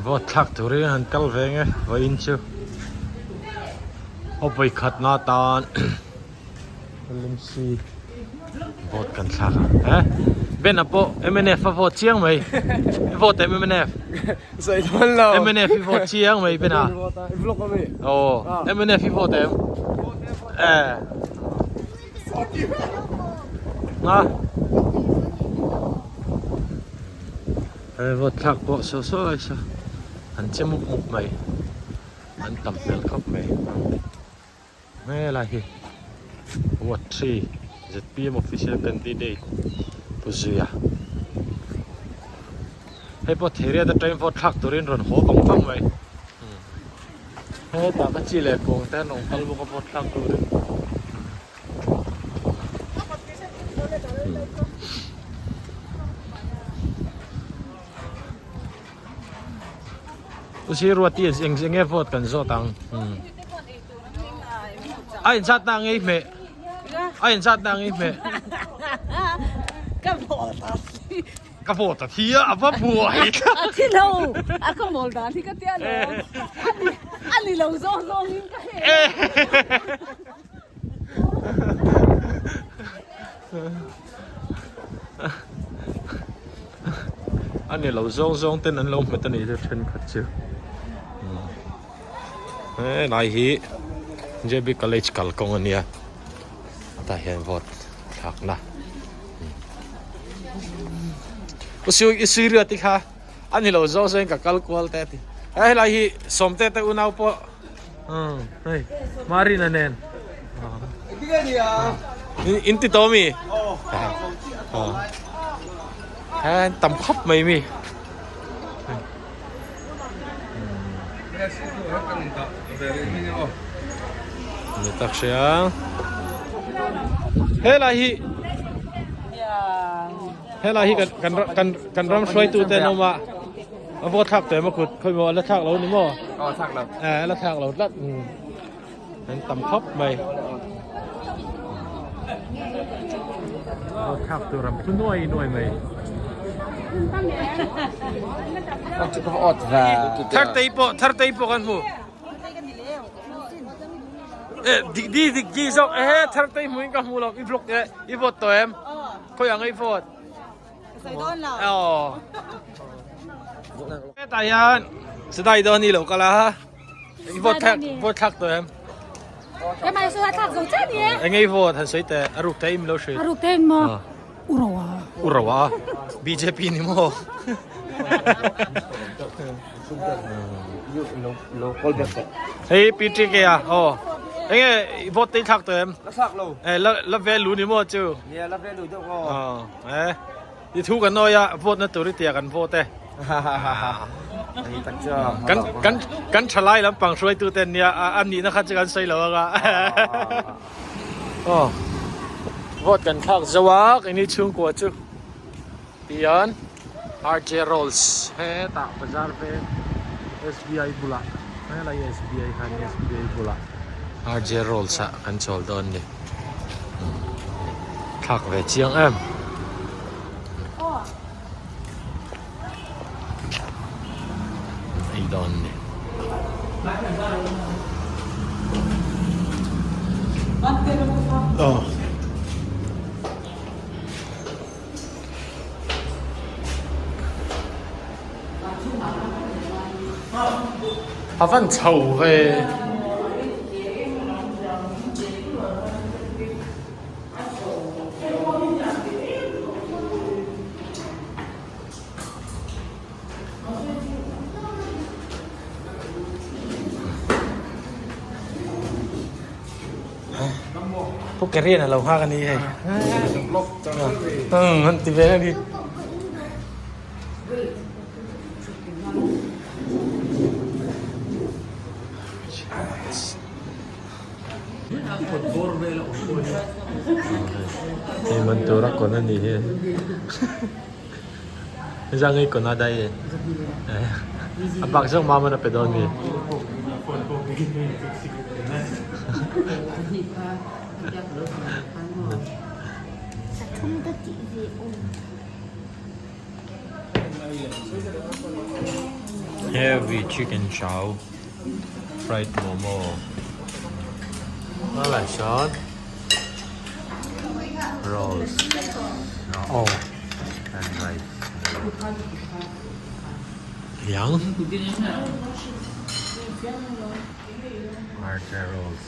Vote thlak turin han kal ve nge vawiin chu aw vawikhat na tan LMC vote kan thlak a he Ben a pawh mnf a vote chiang mai i vote em mnf Sawi dawn lo mnf i vote chiang mai Ben a aw mnf i vote em eh a Vote thlak pawh saw saw lai saw an che mup mup mai an tam hmel khawp mai helai hi ward 3 zpm official candidate Pu Zuia hei pawh Theriat atangin vote thlak turin rawn haw vang vang mai hetah ka chi leh kawng te an awm kal bawk a vote thlak turin. Usi ruati eng eng nge vote kan zawt ang a inzat na ngei hmeh a inzat na ngei hmeh ka vote a ka vote a thi a a va buai a thi lo a ka mawl dan hi ka tia lo a ni lo zawng zawng in ka he A ni lo zawng zawng ten an lo hmet a nih chu thenkhat chu helai hi J B college kalkawng a nia tah hian vote thlak na i sui riat i kha a ni lo zawng zawng in ka kal kual te a ti helai hi sawmte te unau pawh. Hei Marina nen in ti tawh mi he tam khawp mai mi ni tak hria helai hi helai hi kan kan kan ram hruaitu te an awm a. A vote thlak teh maw kut khawi maw a la thlak lo ni maw? Aw thlak lo. Eh a la thlak lo tlat. An tam khawp mai. Vote thlak tur an phu nuai nuai mai. Thartei pawh Thartei pawh kan hmu. Eh dik di dik di zawk ehe Thartei hmuin ka hmu lo i vlog eh i vote tawh em? Khawi ang i vote? Hetah hian Sidai dawn ni lo kal a i vote thlak vote thlak tawh em enge i vote han sawi teh a ruk te im lo hrilh a ruk te in maw urawa urawa BJP ni maw hei PTK a aw enge i vote te i thlak tawh em la thlak lo eh la la ve lu ni maw chu nia la ve lu deuh aw eh i thu kan nawi a vote na tur i tia kan vote e kan kan kan thalai lampang hruaitu ten nia a nihna kha chu kan sawi lo anga aw vote kan thlak zo a keini chhungkua chu Tihian RJ Rolls hetah bazar veng SBI bulah helai SBI khan SBI bulah RJ Rolls ah kan chawl dawn a ni thlak ve chiang em ei dawn a ni. A van chho ve. Pu Kerian a lo nghak a ni hei. Umm an ti ve a ni. Hei man tura kawn a ni hi. Zangei kawn a dai e. A bak zawng mam an a pe dawn mi. Heavy chicken chow, fried momo. Helai sawn rolls oh and rice yang archer rolls.